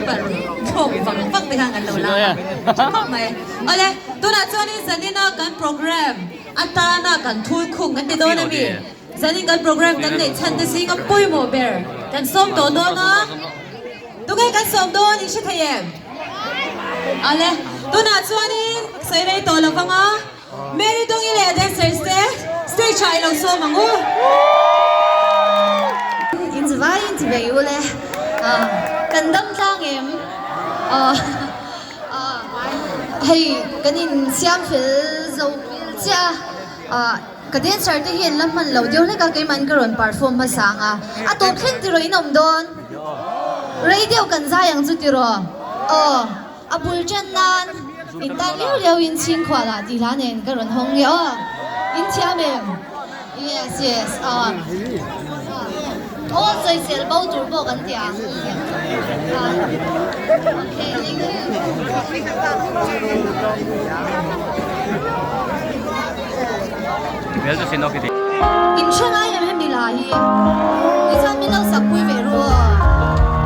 chapal thlawk vang vang te khan kan lo la a, tha khawp mai. Awle, tunah chuanin zanina kan program atana kan thul khung kan ti dawn a mi? Zanin kan program kan neih chhan te zinga pawimawh ber kan sawm tawh dawn a, tunge kan sawm dawn in hre thei em? Awle, tunah chuanin sawi rei tawh lo vang a. Mary Dawngi leh dancers te stage ah i lo sawm ang u. In chi vai in chi ve u le. Kan dam tlang em? Hei kan in siam fel zo chiah a. Ka dancer te hi an la hman lo deuh hlek a, keimah in ka rawn perform hmasa ang a. A tawp thleng tiraw in awm dawn? Rei deuh kan zai ang chu tiraw? Aw. A bul ṭan nan in tan liau liau in chhingkhual ah tih hla nen ka rawn hawng nge aw. In thiam em? Yes yes aw. Aw sawisel bo tur pawh kan ti ang. Okay thank you. In hre ngai em hemi hla hi? Tichuan min lo sak pui ve ru aw.